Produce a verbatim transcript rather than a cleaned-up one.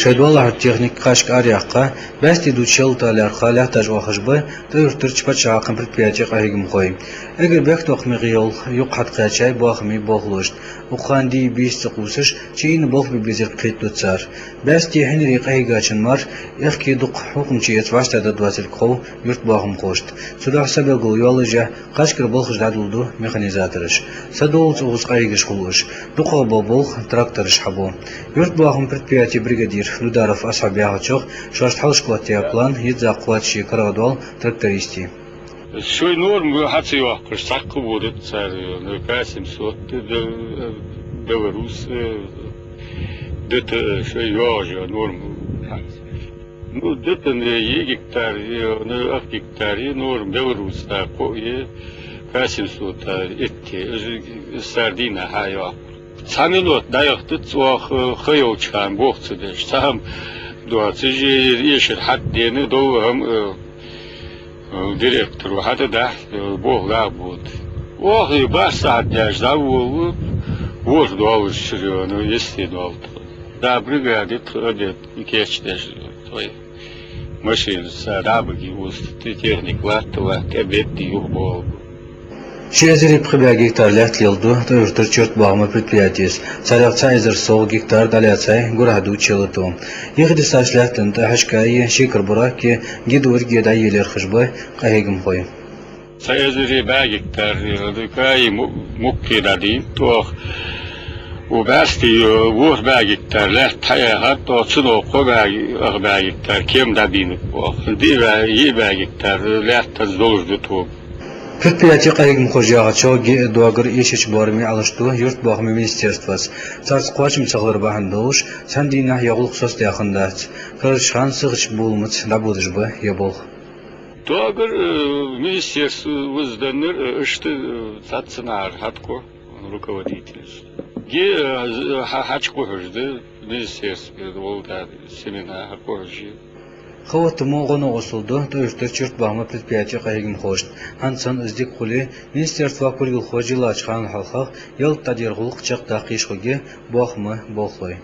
Шоай доалахьара техника кхашка араяьккха, бӀаьсти дувцаш ялатах лаьрхӀа лаьтташ оахаш ба ТӀой-Юртарча паччахьалкхен предприяте къахьегамхой. Эггара бехктокхаме гӀийол юкъе хьатӀакхаьчай боахамий болхлошта. Укх хана дийя-бийса ца кхувсаш, чу ийна болх бе безилга кхетаду цар. БӀаьсти хьинарий къахьийгачун мара, аьхки дукха хьукмача эца вӀаштӀехьадаргдоацилга хов юртбоахамхошта. Цудухьа са белгалйоаллашехь, кхашкара балхаш дӀадоладу механизатораша. Са долалуц укхаза къахьегаш хул уж. ДукхагӀа бола болх тракторашца хьабу. Юртбоахама предприятен бригадира Дударов Асхьаб яхачох, шоашта хьалхашка латтаяь план йизза кхоачашъе карагӀдоал трактористий. Шоай норма хьа ца йоаккхаш, цхьаккха а вода цар, ну, К семьсот, д-, д-, Беларус, э, ДТ, э, шоай йоагӀаш йола норма. Ну, ДТ-н е гектар, е, ну, ах гектар, е норма Беларус, а, кхо, е К семьсот, а, итт, е, из, из цар дийнахьа хьа йоаккх. Цхьа минот дӀаяхийтац оаха, ха йолча хана болх ца деш. Цхьа хӀама доацаш, е эшар хьатӀадена, дола хӀама, э, э, директора хьатӀадахь, э, болх дӀа а бода. Оаха бархӀ сахьат даьлча дӀаволалу, ворхӀ доаллаш чура, ну, йисте доал тхо. ДӀа бригада тха а де, кийчдеш тхоай. Машинаца дӀа а баге устаргда, техника латта-латта, тӀабетта юхабоаларгба. Ши эзари пхи бӀаь гектар лаьтта леладу ТӀой-Юртарча юртбоахама предприятес. Царех цхьа эзар совгӀа гектар дӀалаьцай гурахьа дувцаш ялато. Юхадисача лаьттан тӀа хьашкаи шекара буракки, гидорги дӀаелаерхаш ба къахьегамхой. Цхьа эзари бӀаь гектар, э, каи му-, мукки дӀадийнад оаха. Укх бӀаьсти, э, ворхӀ бӀаь гектар лаьтта хьаяьхад оаха, цунах кхо бӀаь, ах бӀаь гектар кема дӀабийнаб оаха. Диъ бӀаь, йиъ бӀаь гектар лаьттанца долаш да тоба. Предприяте къахьегамхоша яхачох, ги а, доагар а эшача боараме Ӏалашду юртбоахама министерствос. Царца кхоачам ца хилар бахьан долаш, цхьан дийнахьа е гӀулакх соцадаь хиннадац. Карарча хана сихача боламаца дӀабодаш ба е болх. Доагар, э, министерствос деннар, э, иштта, э, цхьацца нахара хьатӀакхо, руководитель. Ги, э, хьа-, хьачукхухьаш да министерстве, волда семена хьакхухьаш я. Ха оттамо гӀо-новкъостал ду ТӀой-Юртарча юртбоахама предприяте къахьегамхошта. ХӀанз санна из дика хуле, министерствах кулгалхой йиллача хана хьалха ялат дӀадера гӀулакх чакхдаккха йиш хургья боахама болхлой.